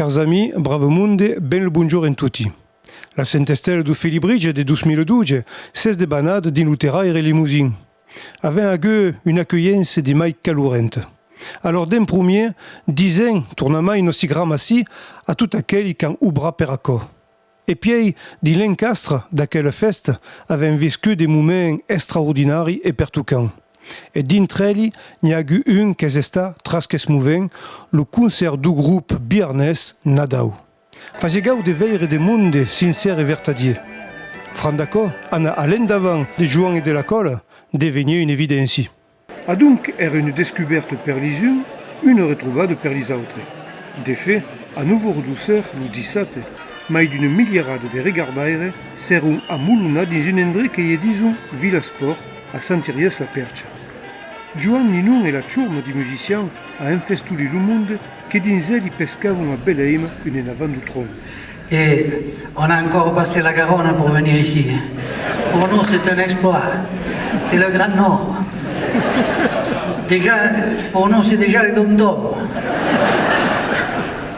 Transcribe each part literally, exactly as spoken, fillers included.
Chars amics, brave monde, ben lo bonjorn en toti. La Senta Estèla dau Felibritge de dos mila dotze s'es debanada dins lo terraire lemosin. Avèm agut una aculhença de mai calorenta. Alòr, d'en promier, disèm tornamai nòsti gramací a tot aqueli qu'an obrat per aquò. E pièi, dins l'encastre d'aquela fèsta, avèm viscut de moments extraordinaris e pertocants. E dintre eli, n'i a agut un qu'es estat tras qu'esmovent, lo concèrt dau grop biarnés Nadau. Fasiá gaug de veire de monde sincèr e vertadier. Franc d'aquò, anar a l'endavant de Joan e de la còla deveniá una evidéncia. Adonc, èra una descubèrta per lis uns, una retrobada per lis autres. De fach, a nòu oras dau ser, lo dissabte, mai d'una milierada de regardaires s'èran amolonats dins un endrech que i dison Vila Espòrt, a Sant Iriès-la-Pèrcha. Joan Ninon e la chorma de musicians a enfestolit lo monde que dins eli pescavan a bèl èime un enavant dau tronc. Et on a encore passé la Garonne pour venir ici. Pour nous, c'est un exploit. C'est le Grand Nord. Déjà, pour nous, c'est déjà les dom-toms.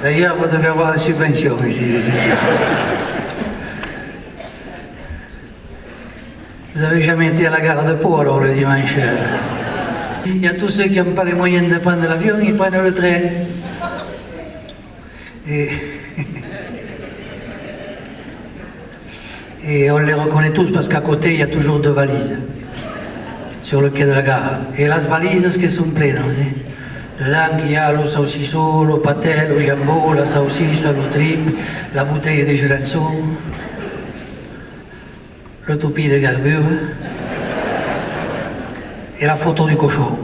D'ailleurs, vous devez avoir des subventions ici, je suis sûr. Vous avez jamais été à la gare de Pau, alors, le dimanche, euh ? Il y a tous ceux qui n'ont pas les moyens de prendre l'avion, ils prennent le train. Et, et on les reconnaît tous parce qu'à côté, il y a toujours deux valises sur le quai de la gare. Et las valisas que son plenas, eh ? Dedans, il y a lo saucisson, lo patè, lo jambon, la saucissa, lo trip, la bouteille de Jurançon. Le toupie de Garbure et la photo du cochon.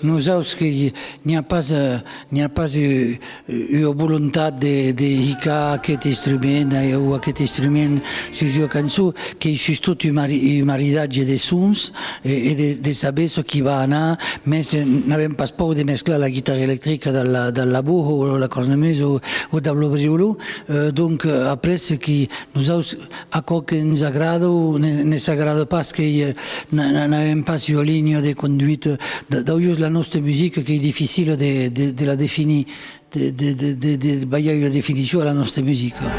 Nosauts que i, n'i a pas, eh, n'i a pas, eh, ua volontat de, de hicar aqueth instrument, eh, o aqueth instrument sus ua cançon, qu'ei sustot un mari-, un maridatge de sons, eh, e de, de saber çò qui va anar, mès, eh, n'avem pas paur de mesclar la guitarra electrica dab la, dab la boha o la cornemuse o, o dab lo briolon. Eh, donc, eh, après, çò qui nosauts, aquò que'ns agrada o ne, ne s'agrada pas, qu'ei, eh, n'a-, n'a-, n'avem pas ua linha de conduita. D-, d'aulhors la nòsta musica qu'ei dificila de, de, de la definir. De, de, de, de, de balhar ua definicion a la nòsta musica.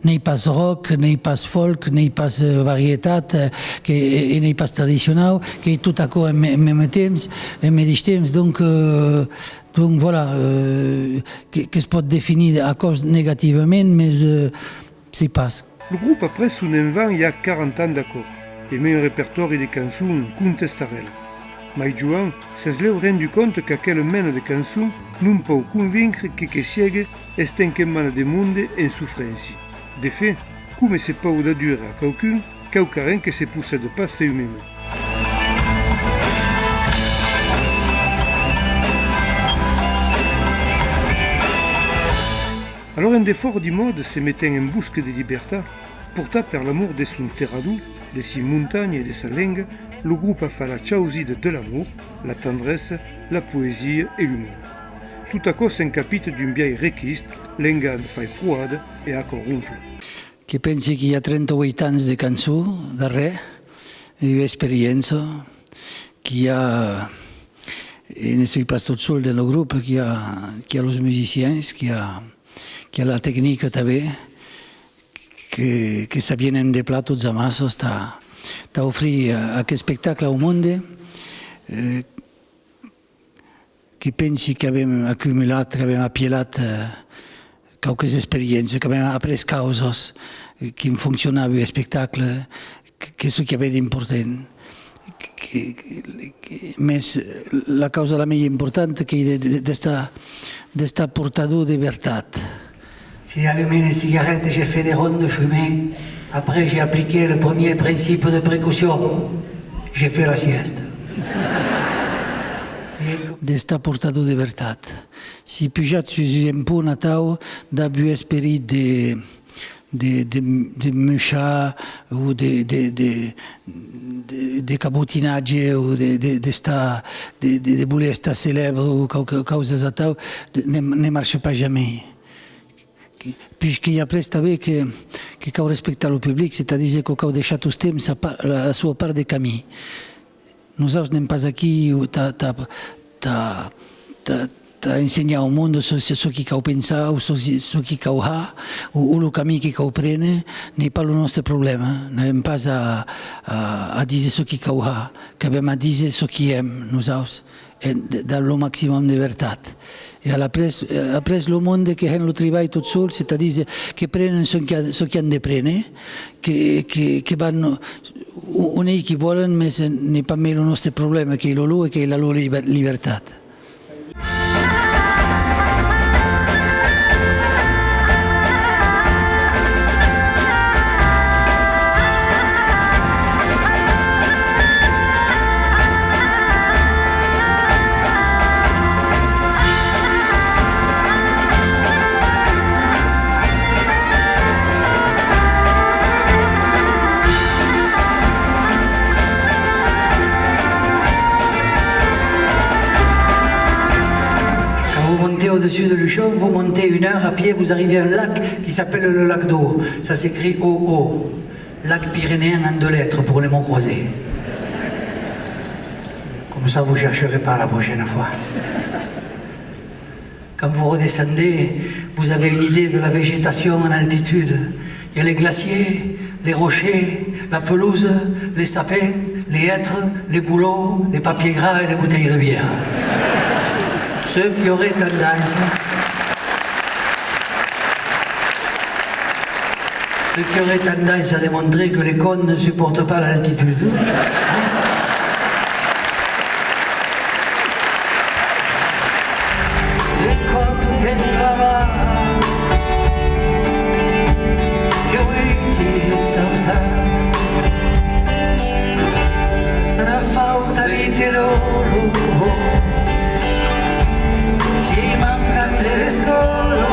N'ei pas rock, n'ei pas folk, n'ei pas, eh, varietat, eh, que, e, e n'ei pas tradicionau, qu'ei tot aquò en me-, en meme temps, en medish temps. Donc, eh, Donc, voilà, euh, que, que's pòt definir aquò negativament, mès, euh, sèi pas. Lo grop a pres son envent i a quaranta ans d'aquò, emé un repertòri de cançons contestarèlas. Mai Joan s'es lèu rendut compte qu'aquela mena de cançon non pòu convincre que que siegue estent qu'emana de monde en sofréncia. De fach, coma se pòu dar dura a quauqu'un, quauquarren que se possèda pas seu meme. Alòr, en defòra di mòda, se metent en bosca de libertat, portat per l'amor de son terrador, de si montanha e de sa lenga, lo grop a fach la chausida de l'amor, la tendressa, la poesia e l'umor. Tot aquò s'encapita d'un biais requist, l'engan fai proada e aquò ronfla. Que pensi qu'i a trenta-ueit ans de cançon darrèr, e ua experiéncia, qu'i a, e ne soi pas tot sol dens lo grop, qu'i a, qu'i a los musiciens, qu'i a, qu'i a la tecnica tanben, que, que s'avienen de plan tots amassas tà, tà ofrir, eh, aqueth espectacle au monde, eh, que pensi qu'avem acumulat, qu'avem apielat, eh, quauques experiéncias, qu'avèm aprés causas, eh, quin foncionava un espectacle, que, que çò qui aviá d'important. Que, que, que, mès la causa la mei importanta qu'ei de, de, d'estar, d'estar portador de vertat. J'ai allumé une cigarette et j'ai fait des rondes de fumée. Après, j'ai appliqué le premier principe de précaution. J'ai fait la sieste. D'estar portador de vertat. Si pujatz sus un pont atau, dab un esperit de, de, de, de muchar o de, de, de, de, de cabotinatge o de, de, d'estar, de, de, de voler estar celèbre o cau-, cau-, causas atau, de, ne, ne marcha pas jamei. Que, puisque i a après tanben que, que cau respectar lo public, c'est-à-dire que cau deishar tostemps sa pa-, la, la sua part de camin. Nosaus n'èm pas aquí tà, tà, tà, tà, tà ensenhar au monde çò, çò, çò qui cau pensar o çò, çò qui cau har o, o lo camin qui cau préner, n'ei pas lo nòste problèma. N'avèm pas a, a, a díser çò qui cau har, qu'avèm a díser çò qui èm, nosaus, e d-, dab lo maximum de vertat. E alaprès, eh, après lo monde que hèn lo tribalh tot sol, c'est-à-dire que prenen çò qui a, çò qui an de préner, que, que, que van o-, on ei qui vòlen, mès n'ei pas mei lo nòste problèma, qu'ei lo lor e qu'ei la lor liber-, libertat. Quand vous montez au-dessus de Luchon, vous montez une heure à pied, vous arrivez à un lac qui s'appelle le lac d'Eau. Ça s'écrit O O. Lac pyrénéen en deux lettres pour les mots croisés. Comme ça, vous chercherez pas la prochaine fois. Quand vous redescendez, vous avez une idée de la végétation en altitude. Il y a les glaciers, les rochers, la pelouse, les sapins, les hêtres, les bouleaux, les papiers gras et les bouteilles de bière. Ceux qui auraient tendance Ce qui aurait tendance à démontrer que les cons ne supportent pas l'altitude. De cò tot en clavar, que vull dir sausar. Una fauta literolo, si m'han anat de l'escòla,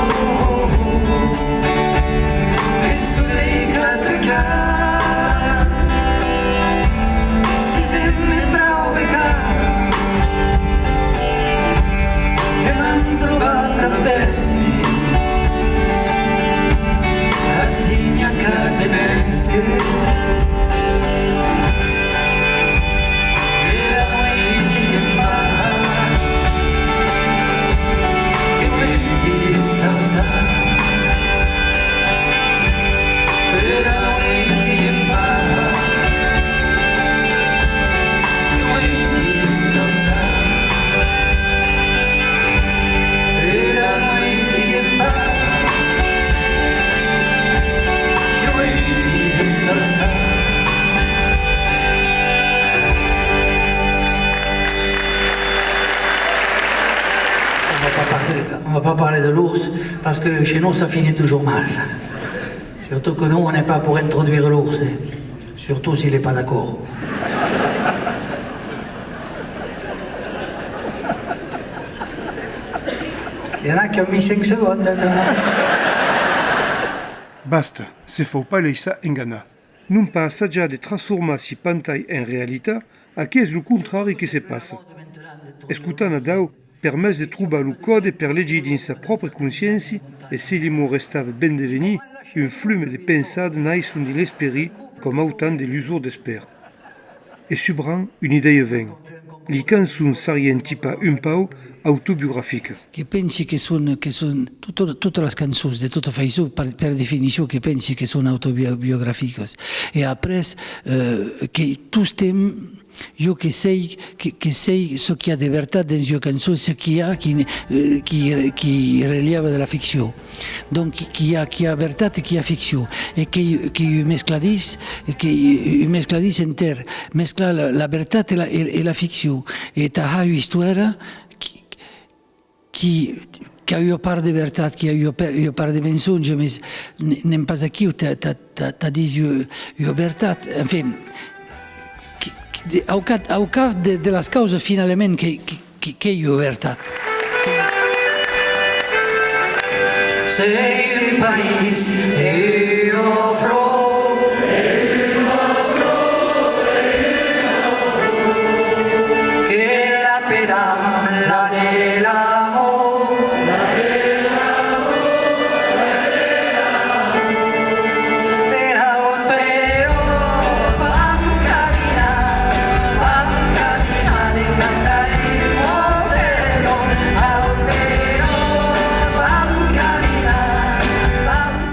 el solei qu'a trucat, sus un me prau becat, que m'han trobat trapèsti, ací n'i a cap de mèsti. On va pas parler, on va pas parler de l'ours, parce que chez nous, ça finit toujours mal. Surtout que nous, on n'est pas pour introduire l'ours, hein. Surtout s'il est pas d'accord. Il y en a qui ont mis cinq secondes, hein, quand même. Basta, se fau pas laissar enganar. Non pas assajar de transformar si pantai en realitat, aquí es lo contrari que se passa. Escotant atau, permés de trobar lo còde per legir dins sa pròpra consciéncia, e se li mot restava ben de venir, un flume de pensada naisson dins l'esperit com autant de lusors d'espèr. E subran, una idèia ven. Li cançons sarián tipas un pauc Autobiografica. Que pensi que son, que son totas, totas las cançons, de tota faiçon, per, per definicion, que pensi que son autobiograficas. E après, eh, que tostemps, jo que sei, que, que sei çò qu'i a de vertat dens ua cançon, çò qu'i a qui, eh, qui, qui relhèva de la ficcion. Donc, qu'i a, qu'i a vertat e qu'i a ficcion. E qu'ei, qu'ei un mescladís, qu'ei un mescladís enter mesclar la, la vertat e la, e, e la ficcion. E tà har ua istoèra qui, qui, qu'a ua part de vertat, qu'a ua, pe-, ua part de mensonge, mes n-, n'èm pas aquiu tà, tà, tà, tà díser ua, ua vertat. Enfin, qui, qui, de, au cap, au cap de, de las causas, finalament, que, que, que, qu'ei ua vertat. Sei un país e ua flor, que la pedam la de l'amor.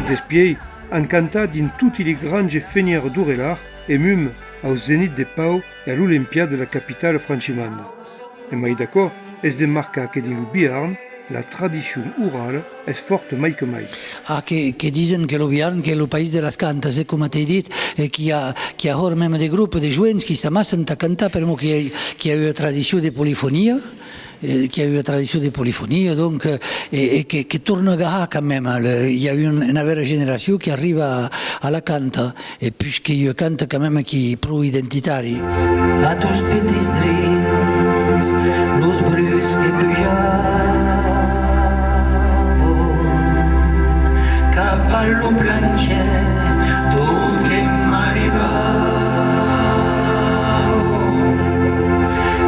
Despièi, an cantat dins toti li grands fenièrs d'Orelar e mum au Zenit de Pau e a l'Olimpiada de la capitala franchimanda. En mai d'aquò, es de marcar que dins lo Biarn, la tradicion orala es fòrta mai que mai. Ah, que, que disen que lo Biarn, qu'ei lo país de las cantas, e coma t'èi dit, e qu'i a, qu'i a hòrt mème de grops de joens qui s'amassan tà cantar, per'mor qu'i a, qu'i a ua tradicion de polifonia, eh, qu'i a ua tradicion de polifonia, donc, eh, e, e que, que torna gahar quand même, eh, le, i a un, una navèra generacion qui arriba a, a la canta. E puish qu'ei ua canta quand même qui pro identitari. A tos petits drins, los bruts que pujavan cap a lo planhèr, d'ont que m'arribavan.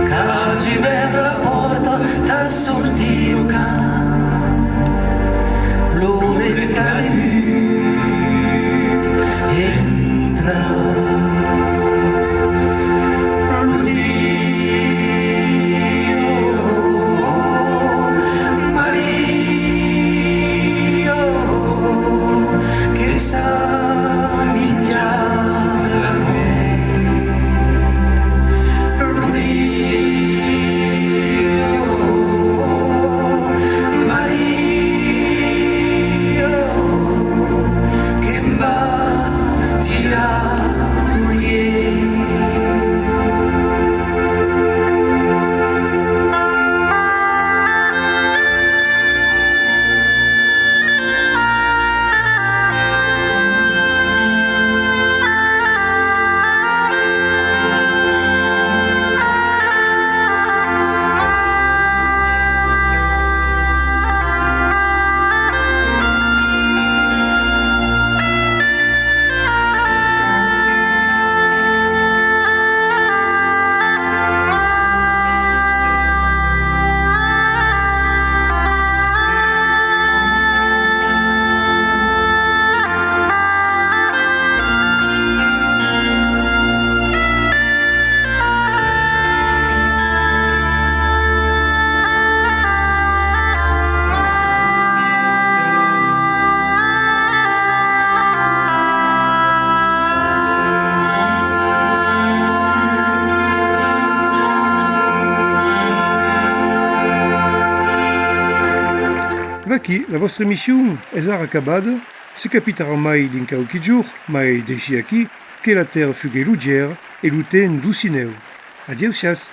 Qu'as ubèrt la pòrta tà sortir lo cant, lo ret qu'a venut entrar. Lo dia, Maria, que s'a minjat la nuèit. Lo dia, Maria, que'm va tirar lo lièit. Vaquí, la vòstra emission es ara acabada. Se capitarà mai dins quauqui jorns, mai d'aicí aquí, que la tèrra fugue leugièra e lo temps docinèu. Adieu siatz!